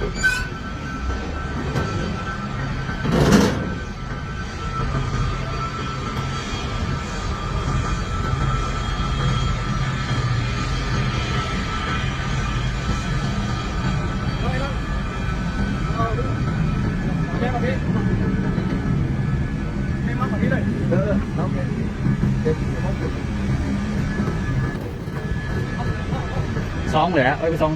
ສອງເລີຍນະ ເອີຍ ສອງ.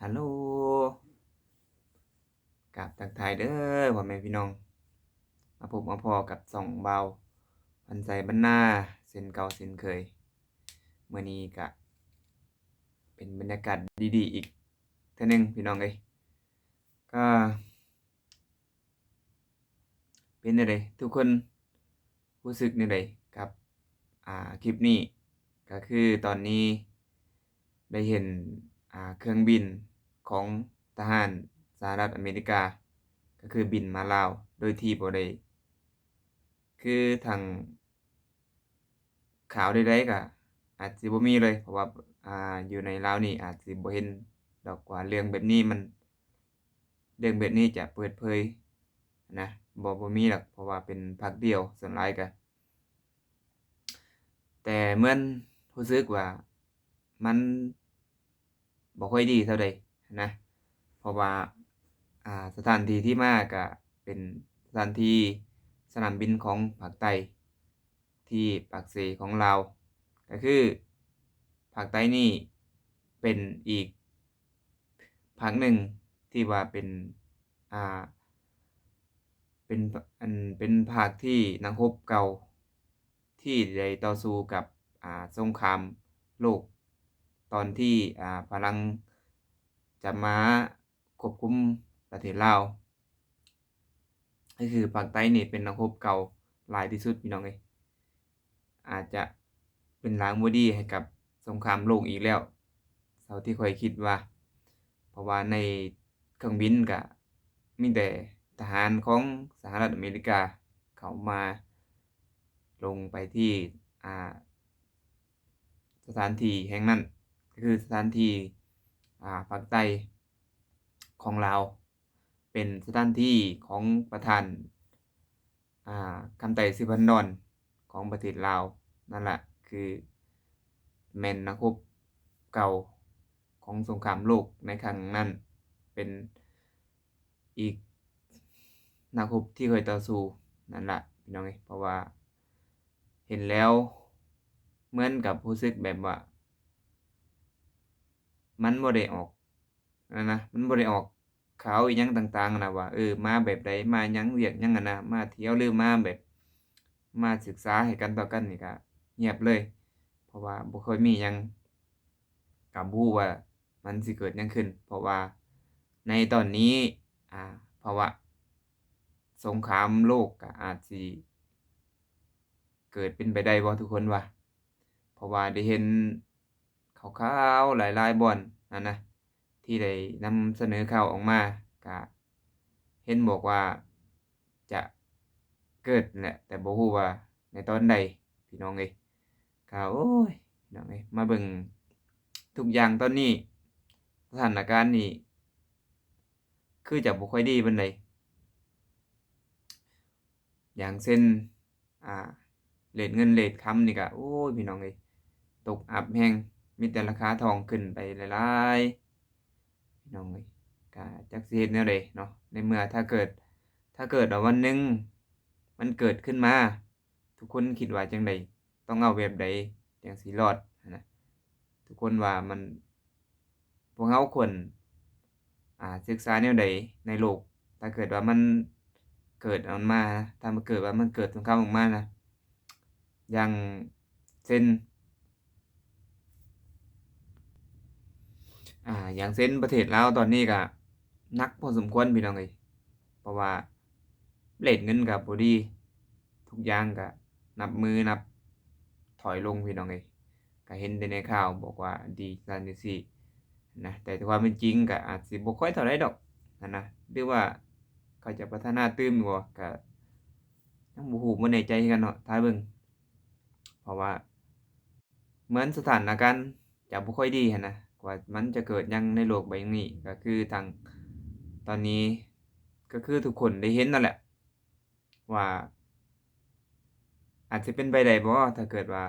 ຮັນໂຫຼ ກາບທັກທາຍເດີພໍ່ແມ່ພີ່ນ້ອງ ມາພົບມາພໍ້ກັບຊ່ອງບ່າວພັນໄຊບັນນາເຊັ່ນເກົ່າເຊັ່ນເຄີຍ. ມື້ນີ້ກະເປັນບັນຍາກາດດີໆອີກເທື່ອໜຶ່ງພີ່ນ້ອງເອີຍ. ກະ ເປັນແນວໃດ ທຸກຄົນຮູ້ສຶກແນວໃດກັບ ອ່າ ຄລິບນີ້? ກະຄືຕອນນີ້ໄດ້ເຫັນ ອ່າ ເຄື່ອງບິນຂອງທະຫານສະຫະລັດອາເມລິກາ ກະຄືບິນມາລາວ ໂດຍທີ່ບໍ່ໄດ້ ຄືທາງຂ່າວໃດໆກະອາດຊິບໍ່ມີເລີຍ ເພາະວ່າ ອ່າ ຢູ່ໃນລາວນີ້ອາດຊິບໍ່ເຫັນດອກວ່າເລື່ອງແບບນີ້ມັນ ເລື່ອງແບບນີ້ຈະເປີດເຜີຍນະ ບໍ່ ບໍ່ມີດອກ ເພາະວ່າເປັນພັກດຽວ ສ່ວນຫຼາຍກະ ແຕ່ເໝືອນຮູ້ສຶກວ່າມັນບໍ່ຄ່ອຍດີເທົ່າໃດນະ ເພາະວ່າ ອ່າ ສະຖານທີ່ທີ່ມາກະເປັນສະຖານທີ່ສະໜາມບິນຂອງພາກໃຕ້ ທີ່ປາກເຊຂອງລາວ ກະຄືພາກໃຕ້ນີ້ເປັນອີກພາກໜຶ່ງທີ່ວ່າເປັນ ອ່າ ເປັນ ອັນ ເປັນພາກທີ່ນັກຮົບເກົ່າທີ່ໄດ້ຕໍ່ສູ້ກັບ ອ່າ ສົງຄາມໂລກ ຕອນທີ່ ອ່າ ຝຣັ່ງຈະມາຄວບຄຸມປະເທດລາວ. ກະຄືພາກໃຕ້ນີ້ເປັນນັກຮົບເກົ່າຫຼາຍທີ່ສຸດພີ່ນ້ອງເອີຍ ອາດຈະເປັນລາງບໍ່ດີໃຫ້ກັບສົງຄາມໂລກອີກແລ້ວ ເທົ່າທີ່ຂ້ອຍຄິດວ່າ ເພາະວ່າໃນເຄື່ອງບິນກະມີແຕ່ທະຫານຂອງສະຫະລັດອາເມລິກາເຂົ້າມາລົງໄປທີ່ ອ່າ ສະຖານທີ່ແຫ່ງນັ້ນ ກະຄືສະຖານທີ່ ອ່າ ພາກໃຕ້ຂອງລາວ ເປັນສະຖານທີ່ຂອງປະທານ ອ່າ ຄຳໄຕ ສິບພັນດອນ ຂອງປະເທດລາວນັ້ນລະ ຄືແມ່ນນັກຮົບເກົ່າຂອງສົງຄາມໂລກໃນຄັ້ງນັ້ນ ເປັນອີກນັກຮົບທີ່ເຄີຍຕໍ່ສູ້ນັ້ນລະພີ່ນ້ອງເອີຍ. ເພາະວ່າເຫັນແລ້ວເໝືອນກັບຮູ້ສຶກແບບວ່າ ມັນບໍ່ໄດ້ອອກ ນັ້ນນະ ມັນບໍ່ໄດ້ອອກ ຂ່າວອີ່ຫຍັງຕ່າງໆນະ ວ່າ ເອີ ມາແບບໃດ ມາຫຍັງ ວຽກຫຍັງຫັ້ນນະ ມາທ່ຽວ ຫຼືມາແບບ ມາສຶກສາໃຫ້ກັນຕໍ່ກັນນີ້ກະງຽບເລີຍ ເພາະວ່າບໍ່ຄ່ອຍມີຫຍັງ ກະບໍ່ຮູ້ວ່າມັນຊິເກີດຫຍັງຂຶ້ນ ເພາະວ່າໃນຕອນນີ້ ອາ ພາວະສົງຄາມໂລກກະອາດຊິເກີດເປັນໄປໄດ້ບໍ່ ທຸກຄົນວ່າ ເພາະວ່າໄດ້ເຫັນຂ່າວໆຫຼາຍໆບ່ອນຫັ້ນນະ ທີ່ໄດ້ນຳສະເໜີຂ່າວອອກມາ ກະເຫັນບອກວ່າຈະເກີດແຫຼະ ແຕ່ບໍ່ຮູ້ວ່າໃນຕອນໃດ ພີ່ນ້ອງເອີຍ ກະ ໂອ້ຍ ພີ່ນ້ອງເອີຍ ມາເບິ່ງທຸກຢ່າງຕອນນີ້ ສະຖານະການນີ້ຄືຈະບໍ່ຄ່ອຍດີປານໃດ ຢ່າງເຊັ່ນ ອ່າ ເລດເງິນເລດຄຳນີ້ກະ ໂອ້ຍ ພີ່ນ້ອງເອີຍ ຕົກອັບແຮງ ມີແຕ່ລາຄາທອງຂຶ້ນໄປຫຼາຍໆ ພີ່ນ້ອງເອີຍ ກະຈັກຊິເຮັດແນວໃດເນາະ ໃນເມື່ອຖ້າເກີດ ຖ້າເກີດວ່າວັນໜຶ່ງມັນເກີດຂຶ້ນມາ ທຸກຄົນຄິດວ່າຈັ່ງໃດ? ຕ້ອງເອົາແບບໃດຈັ່ງຊິລອດຫັ້ນນະ? ທຸກຄົນວ່າມັນ ພວກເຮົາຄວນ ອ່າ ສຶກສາແນວໃດໃນໂລກ ຖ້າເກີດວ່າມັນເກີດອັນມາ ຖ້າມັນເກີດວ່າມັນເກີດສົງຄາມອອກມານະ ຢ່າງເຊັ່ນ ອ່າ ຢ່າງເຊັ່ນປະເທດລາວຕອນນີ້ກະໜັກພໍສົມຄວນ ພີ່ນ້ອງເອີຍ ເພາະວ່າເລດເງິນກະບໍ່ດີ ທຸກຢ່າງກະນັບມືນັບຖອຍລົງ ພີ່ນ້ອງເອີຍ ກະເຫັນແຕ່ໃນຂ່າວບອກວ່າດີຊັ້ນຈັ່ງຊີ້ນະ ແຕ່ຄວາມເປັນຈິງກະອາດຊິບໍ່ຄ່ອຍເທົ່າໃດດອກຫັ້ນນະ ຫຼືວ່າເຂົາຈະພັດທະນາຕື່ມບໍ່ ກະຍັງບໍ່ຮູ້ ບໍ່ແນ່ໃຈຄືກັນເນາະ ຖ້າເບິ່ງ ເພາະວ່າ ເໝືອນສະຖານະການຈະບໍ່ຄ່ອຍດີຫັ້ນນະ ກວ່າມັນຈະເກີດຫຍັງໃນໂລກໃບນີ້ ກະຄືທາງຕອນນີ້ ກະຄືທຸກຄົນໄດ້ເຫັນນັ້ນແຫຼະ ວ່າອາດຊິເປັນໄປໄດ້ບໍ່ ຖ້າເກີດວ່າ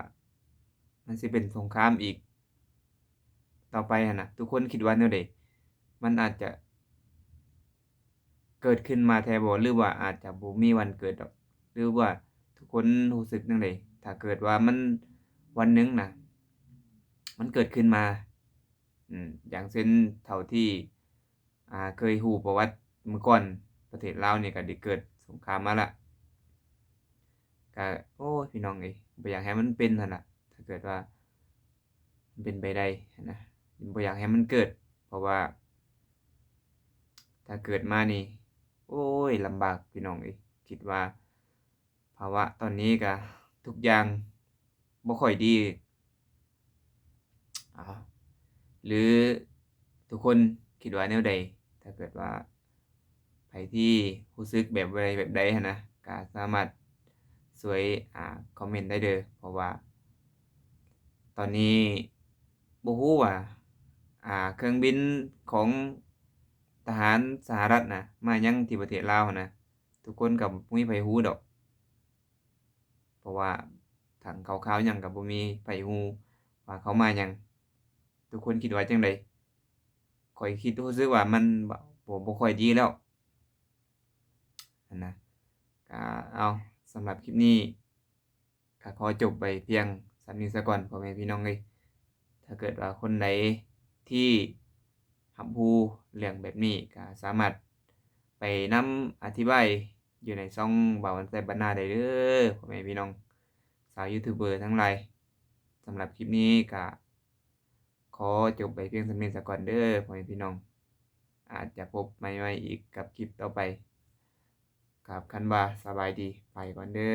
ມັນຊິເປັນສົງຄາມອີກຕໍ່ໄປຫັ້ນນະ ທຸກຄົນຄິດວ່າແນວໃດ? ມັນອາດຈະ ເກີດຂຶ້ນມາແທ້ບໍ່ ຫຼືວ່າອາດຈະບໍ່ມີວັນເກີດດອກ ຫຼືວ່າທຸກຄົນຮູ້ສຶກຈັ່ງໃດ ຖ້າເກີດວ່າມັນ ວັນໜຶ່ງນະ ມັນເກີດຂຶ້ນມາ ອາ ຢ່າງເຊັ່ນເທົ່າທີ່ ອາ ເຄີຍຮູ້ປະຫວັດເມື່ອກ່ອນ ປະເທດລາວນີ້ກະໄດ້ເກີດສົງຄາມມາລະ ກະ ໂອ້ຍ ພີ່ນ້ອງເອີຍ ບໍ່ຢາກໃຫ້ມັນເປັນຫັ້ນລະ ຖ້າເກີດວ່າ ເປັນໄປໄດ້ຫັ້ນນະ ບໍ່ຢາກໃຫ້ມັນເກີດ ເພາະວ່າຖ້າເກີດມານີ້ ໂອ້ຍ ລຳບາກ ພີ່ນ້ອງເອີຍ ຄິດວ່າພາວະຕອນນີ້ກະທຸກຢ່າງບໍ່ຄ່ອຍດີ ອາ ຫຼືທຸກຄົນຄິດວ່າແນວໃດ? ຖ້າເກີດວ່າ ໃຜທີ່ຮູ້ສຶກແບບໃດ ແບບໃດຫັ້ນນະ ກະສາມາດຊ່ວຍ ອາ ຄອມເມັນໄດ້ເດີ ເພາະວ່າຕອນນີ້ບໍ່ຮູ້ວ່າ ອາ ເຄື່ອງບິນຂອງທະຫານສະຫະລັດນະ ມາຍັງທີ່ປະເທດລາວຫັ້ນນະ ທຸກຄົນກະບໍ່ມີໃຜຮູ້ດອກ ເພາະວ່າຖັງເຂົ້າຄາວຫຍັງກະບໍ່ມີໃຜຮູ້ວ່າເຂົາມາຫຍັງ ທຸກຄົນຄິດວ່າຈັ່ງໃດ? ຂ້ອຍຄິດ ຮູ້ສຶກວ່າມັນ ບໍ່ ບໍ່ ບໍ່ຄ່ອຍດີແລ້ວຫັ້ນນະ ກະ ເອົາ ສຳລັບຄລິບນີ້ ກະຂໍຈົບໄວ້ພຽງສ່ຳນີ້ສາກ່ອນ ພໍ່ແມ່ພີ່ນ້ອງເອີຍ ຖ້າເກີດວ່າຄົນໃດທີ່ຮັບຮູ້ເລື່ອງແບບນີ້ ກະສາມາດໄປນຳອະທິບາຍຢູ່ໃນຊ່ອງບ່າວວັນໄຊບັນນາໄດ້ເດີ ພໍ່ແມ່ພີ່ນ້ອງຊາວຢູທູບເບີທັງຫຼາຍ ສຳລັບຄລິບນີ້ກະ ຂໍຈົບໄວ້ພຽງສ່ຳນີ້ສາກ່ອນເດີ ພໍ່ແມ່ພີ່ນ້ອງ ອາດຈະພົບໃໝ່ໆອີກກັບຄລິບຕໍ່ໄປ ກາບຄຳວ່າສະບາຍດີ ໄປກ່ອນເດີ.